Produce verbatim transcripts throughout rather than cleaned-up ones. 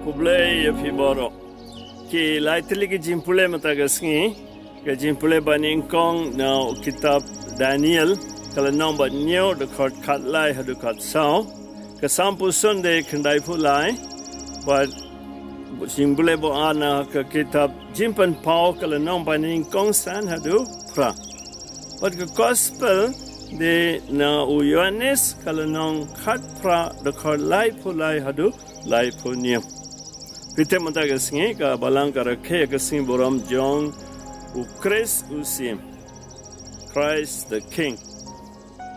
Khublei ïa phi baroh. Ki lai tylli ki jingpule mynta ka sngi, ka jingpule ba nyngkong na u kitab Daniel, ka lynnong ba hynñiew, dkhot khatlai haduh khatsaw. Ka Salm pule Sunday khyndaiphew lai, bad jingpule ba ar na ka kitab Jingpynpaw, ka lynnong ba nyngkong san haduh phra. Bad ka gospel dei na u Ïoannis, ka lynnong khatphra, dkhot laiphew lai haduh laiphew hynñiew. Phi tip mynta ka sngi ka balang ka rakhe ïa ka sngi burom jong u Khrist u Syiem. Christ the King.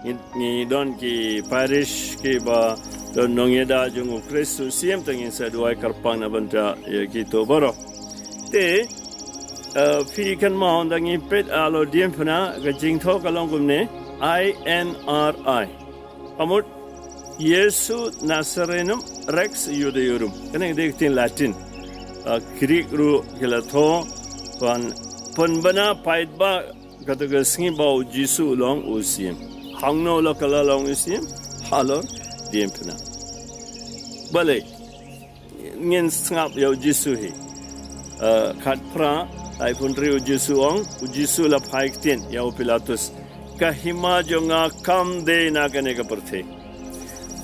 Ngi, ngi don ki parish kiba don nongïada jong u Khrist u Syiem, te ngin sa duwai kyrpang na bynta ïa kito baroh. Te, eh, phi kynmaw, ynda ngi peit halor diengphna, ka jingthoh ka long kumne, I N R I. Ka mut Iesu Nazarenum Rex Judaeorum. Kane ka dei ka ktien Latin. Ah, Greek ruh ki la thoh, ban pynbna paidbah kata ka sngi ba u Jisu u long u Syiem. Hangno la ka la long u Syiem? Halor diengphna. Balei? Ngin sngap ïa u Jisu hi. Eh, khatphra, laiphew hynriew u Jisu ong, u Jisu la phai ktien ïa u Pilatus. Ka hima jong nga kam dei na kane ka pyrthei.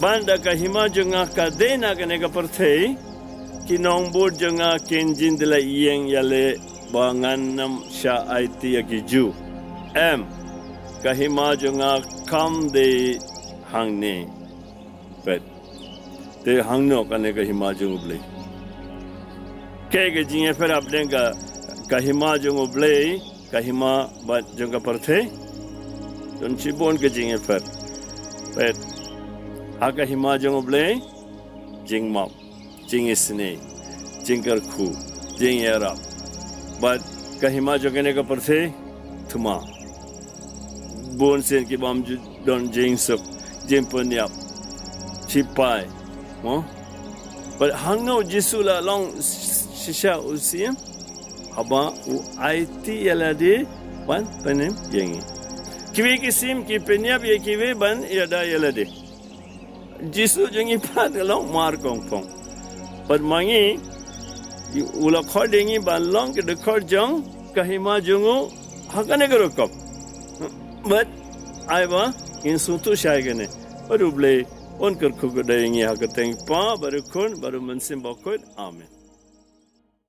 Bad da ka hima jong nga ka dei na kane ka pyrthei, ki nongbud jong nga kin jin da la ïeng ïaleh ba ngan ym shah aiti ïa ki Jiw. Em, ka hima jong nga kam dei hangne. Peit. Te hangno kane ka hima jong u Blei? Kaei ka jingïapher hapdeng ka, ka hima jong u Blei, ka hima bad jong ka pyrthei? Don shibun ka jingïapher. Peit. Ha ka hima jong u Blei, jingmap, jingisynei, jingkyrkhu, jingïarap. Bad ka hima jong kane ka pyrthei, thma. Bun sien ki bym ju-, don jingsuk, jingpynïap, shipai. Mo? Bad hangno u Jisu la long shisha u Syiem? Haba u aiti ïa lade ban pynim ïa ngi. Kiwei ki syiem ki pynïap ïa kiwei ban ïada ïa lade. Jisu jong ngi pat ka long markongpong. Bad ma ngi, u la khot ïa ngi ban long ki dkhot jong ka hima jong u ha kane ka rukom. Bad ai ba ngin sngewthuh shai kane. Bad u Blei un kyrkhu kyrdoh ïa ngi ha ka kyrteng u Kpa bad u Khun bad u Mynsiem Bakhuid. Amen.